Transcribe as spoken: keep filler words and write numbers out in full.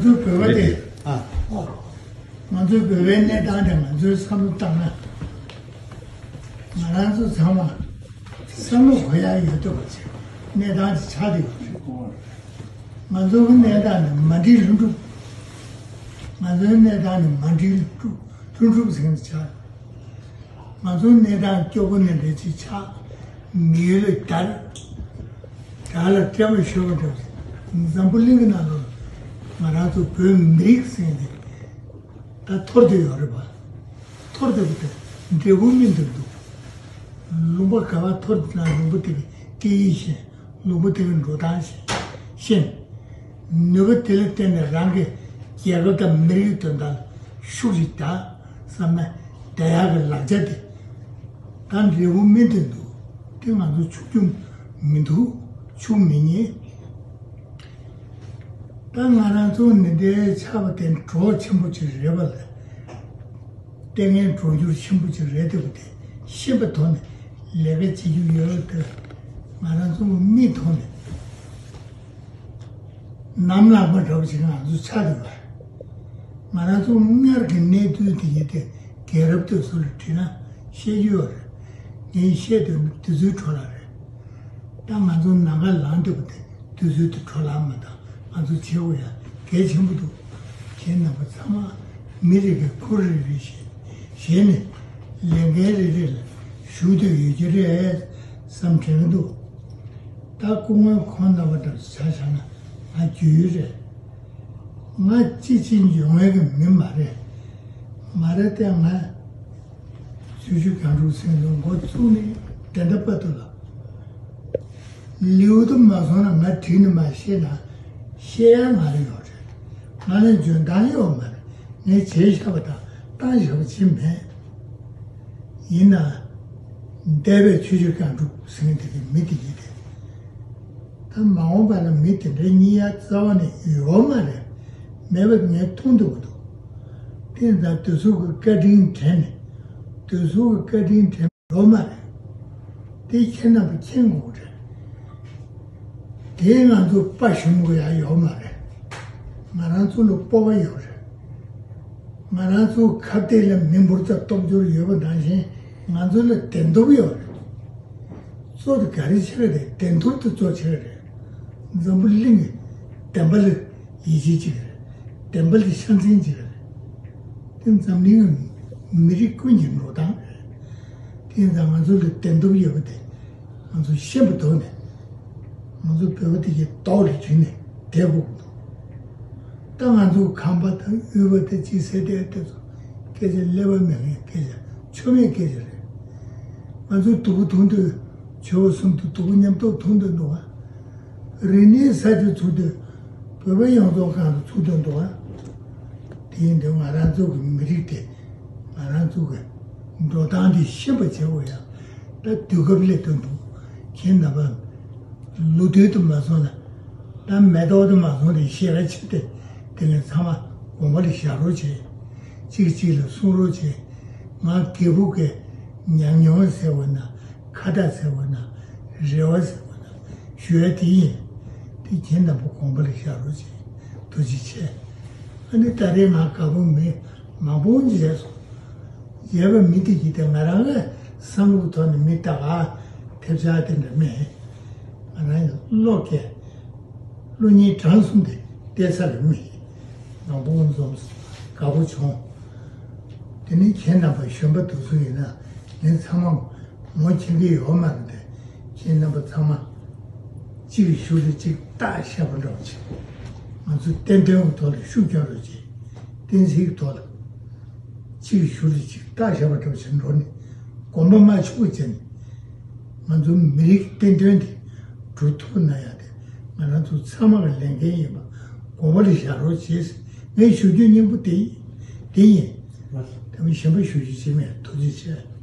ཚོའི་བོད་པ་དེ། ཨ། ང་ཚོའི་བོད་པའི་གནས་སྟངས་དེ་ང་ཚོའི་བསམ་བློ་བཏང་ན། ང་རང་ཚོ་ཚང་མ་བསམ་བློ་གོ་ཡ་ཡོད་འདུག་པ་ཅིག་གནས་སྟངས་དེ་ཆགས་བསྡད་ཡོད་རེད། ང་ཚོའི་གནས་སྟངས་ནི་མ་འགྲིག་ལྷུན་གྲུབ། ང་ཚོའི་གནས་སྟངས་ནི་མ་འགྲིག་ལྷུན་གྲུབ་ཟེར་མཁན་དེ་ཆགས། ང་ཚོའི་གནས་སྟངས་སྐྱོ་པོ་ནི་འདྲ་ཅིག་ཆགས། མི་ཡུལ་ལ་དར། དར་ལ་སྤྲད་པ་ཤོར་བ་འདྲ། འཛམ་བུ་གླིང་གི་ནང་ལ་ང་རང་ཚོ་བོད་མི་རིགས་ཟེར་མཁན་དེ་ད་འཐོར་བསྡད་ཡོད་རེད་པ། འཐོར་བསྡད་པ་དེ་འབྲས་བུ་སྨིན་བསྡད་འདུག་ལུང་པ་ག་པར་འཐོར་བསྡད་ན་ལུང་པ་དེ་གི་སྐད་ཡིག་ཤེས། ལུང་པ་དེ་གི་འགྲོ་སྟངས་ཤེས། ནུས་པ་དེ་ལ་བརྟེན་ནས་རང་གི་རྒྱལ་ཁབ་དང་མི་རིགས་དོན་དག་ལ་ཤུགས་ཤིག་རྒྱག་བསམ་ན། དེ་ཡག་གི་ལག་ཆ་དེ་ད་འབྲས་བུ་སྨིན་བསྡད་འདུག་དེ་ང་ཚོ་འཆུག་རྒྱུ་མི་འདུག་འཆུག་མི་ཉན། ད་ང་རང་ཚོ་འདི་འདྲའི་ཆགས་པ་དེ་གྲོགས་ཆེན་པོ་ཅིག་རེད་པ་ལ། ལྟས་ངན་གྲོང་ཁྱེར་ཆེན་པོ་ཅིག་རེད་འདུག་དེ་ཤེས་པ་ཐོག་ནས་ལས་ཀ་བྱེད་རྒྱུ་ཡོད་དེ། ང་རང་ཚོ་མིག་ཐོག་ནས་ནམ་ལངས་པ་འདྲ་བོ་ཞིག་ང་ཚོ་ཆགས་འདུག་ང་རང་ཚོ་སྔར་གྱི་གནས་ཚུལ་དེ་ཡིན་ཏེ་རྒྱལ་རབས་དེ་ཚོ་ལ་དྲིས་ན་བཤད་རྒྱུ་ཡོད་རེད། ངས་བཤད་དུས་དུས་ཚོད་འཕྲོ་བརླག་རེད། ད་ང་ཚོ་ནམ་མཁའ་ལངས་འདུག་པ་དེ་དུས་ཚོད་དེ་འཕྲོ་བརླག་མ་བཏང་། ང་ཚོ་བྱེད་དགོས་ཡ་གལ་ཆེན་པོ་འདུག་ཁྱེད་རྣམ་པ་ཚང་མ་མི་རེ་གི་ཁུར་རེ་རེ་བཞེས་བཞེས་ནས་ལས་འགན་རེ་རེ་ལ་ཞུགས་འདོད་ཡོད་ཀྱི་རེད་བསམ་དྲན་གྱི་འདུག་ད་སྐུ་ངོ་ཁོང་རྣམ་པ་འདྲ་ཆ་བཞག་ན་ང་རྒྱུས་ཡོད་རེད། ང་ཅི་ཕྱིན་ཡོང་ཡ་གི་མི་མ་རེད། མ་རེད་དེ་ང་ཆུ་ཆུ་གང་འགྲུབ་སེང་ལོ་འགོ་བཙུགས་ནས་དེ་འདྲ་པ་ཏུ་ལ། ལེའུ་དུ་མ་སོང་ན་ང་བྲིས་ནས་མ་བཤད་ན་བཤད་ཡ་ང་རེ་ཡོད་རེད། ང་ལ་འཇོན་ཐང་ཡོད་མ་རེད། ངས་བྱས་བཞག་པ་དང་བཏང་བཞག་པ་ཅི་མེད། ཡིན་ན། འདས་པའི་ཆུ་ཆུ་གང་འགྲུབ་ཟེར་མཁན་དེ་གི་མི་དེ་ཡིན་ཏེ། ད་མ་འོངས་པ་ལ་མི་དེ་འདྲའི་རྙེད་ཡ་རྩ་བ་ནས་ཡོད་མ་རེད། མེད་པ་ངས་མཐོང་འདུག་འདུག་དེ་ཡིན་ཙང་དེ་ཚོ་གི་བཀའ་དྲིན་དྲན་ནས་དེ་ཚོ་གི་བཀའ་དྲིན་དྲན་ཡོད་མ་རེད། དེ་ཁྱེད་རྣམ་པས་མཁྱེན་དགོས་རེད། དེ་ང་ཚོ་དཔའ་ཞུམ་དགོས་ཡ་ཡོད་མ་རེད། ང་རང་ཚོ་ལ་སྤོབས་པ་ཡོད་རེད། ང་རང་ཚོ་ཁ་གཏད་ལ་མི་འབོར་ཙམ་སྟོབས་འབྱོར་ཡོད་པ་ནང་བཞིན་ང་ཚོ་ལ་བདེན་སྟོབས་ཡོད་རེད། གཙོ་དེ་ག་རེ་ཆགས་རེད། བདེན་སྟོབས་དེ་གཙོ་ཆགས་རེད། འཛམ་བུ་གླིང་གི་བདེན་པ་ལ་ཡིད་ཆེས་བྱེད་ཀྱི་རེད། བདེན་པ་ལ་ཤ་འཛིན་བྱེད་ཀྱི་རེད། དེ་འཛམ་གླིང་གི་མི་རིགས་ཀུན་གྱི་འགྲོ་སྟངས་རེད། དེ་ཡིན་ཙང་ང་ཚོ་ལ་བདེན་སྟོབས་ཡོད་པ་དེ་ང་ཚོ་ཤེས་པ་ཐོག་ནས་ང་ཚོ་བོད་པ་དེ་གའི་ལྟོ་ལ་གྱུར་ནས་བསྡད་དགོས་ཀྱི་འདུག་ད་ང་ཚོ་ཁམས་པ་དང་དབུས་པ་དང་ཅི་ཟེར་དེ་དེ་ཚོ་སྐད་ཆ་ཀླད་པ་མེད་མཁན་སྐད་ཆ་ཆོ་མེད་སྐད་ཆ་རེད། ང་ཚོ་སྡུག་པོ་མཐོང་དུས་ཇོ་བོ་གསུམ་དུ་སྡུག་པོ་མཉམ་དུ་མཐོང་དུ་འདུག་བ། རིག་གནས་གསར་བརྗེ་ཚུགས་དུས་བོད་པ་ཡོངས་རྫོགས་གང་དུ་ཚུགས་དུ་འདུག་བ། དེ་ཡིན་དུས་ང་རང་ཚོ་གི་མི་རིགས་དེ་ང་རང་ཚོ་གི་འགྲོ་སྟངས་དེ་ཤེས་པ་བྱེད་དགོས་ཡ། ད་དུས་སྐབས་སླེབས་དུས་འདུག་ཁྱེད་རྣམ་པ་ལོ་དུས་དུ་མ་སོང་ན་ད་མེ་ཏོག་དུ་མ་སོང་རེད། ཤེས་ར་ཆེ་སྟེ་དེ་ངས་ཚང་མ་དགོངས་པ་ལ་བཞག་རོགས་བྱེད། གཅིག་གཅིག་ལ་གསུང་རོགས་བྱེད། ང་རྒད་པོ་གི་ཉམས་མྱོང་ཟེར་བ་ན་ཁ་བརྡ་ཟེར་བ་ན་རེ་བ་ཟེར་བ་ན་ཞུ་ཡ་དེ་ཡིན། དེ་ཁྱེད་རྣམ་པ་དགོངས་པ་ལ་བཞག་རོགས་བྱེད། ཐུགས་རྗེ་ཆེ། ཨ་ནི་ད་རེས་ང་རྒད་པོ་མི་མང་པོ་མཇལ་སོང་། མཇལ་བ་མི་དེ་གྱིས་དེ་ང་རང་ལ་བསམ་བློའི་ཐོག་ནས་མི་ལྟ་ག་ཐེབས་ཆག་དེ་འདྲ་མེད། ང་རང་ཡང་བློ་སྐྱེ། བློ་གཉིས་བྲང་གསུམ་དེ་བལྟས་ས་ལ་མི་མང་པོ་འཛོམས་དགའ་པོ་བྱུང་། དེ་ནས་ཁྱེད་རྣམ་པ་གཞོན་པ་དེ་ཚོ་ཡིན་ན་ངས་ཚང་མ་ངོ་མཁྱེན་གྱི་ཡོད་མ་རེད་དེ། ཁྱེད་རྣམ་པ་ཚང་མ་གཅིག་གི་ཤུགས་ལ་གཅིག་རྟ་བཤད་པ་འདྲ་བོ་བྱེད། ང་ཚོ་བསྟན་དོན་གྱི་ཐོག་ལ་ཤུགས་རྒྱག་རོགས་བྱེད། བསྟན་སྲིད་ཀྱི་ཐོག་ལ་གཅིག་གི་ཤུགས་ལ་གཅིག་རྟ་བཤད་པ་འདྲ་བོ་བྱེད་འགྲོ་ནས་གོམ་པ་མ་ཆུག་པ་བྱས་ནས་ང་ཚོ་མི་རིགས་བསྟན་དོན་དེ་སྒྲུབ་ཐུབ་ན་ཡག་དེ་ང་རང་ཚོ་ཚང་མ་གི་ལས་འགན་ཡིན་པ་དགོངས་པ་ལ་བཞག་རོགས་བྱེད། ངས་ཞུ་རྒྱུ་སྙིང་པོ་དེ་དེ་ཡིན། དེ་མིན་གཞན་པ་ཞུ་རྒྱུ་ཅི་མེད། ཐུགས་རྗེ་ཆེ།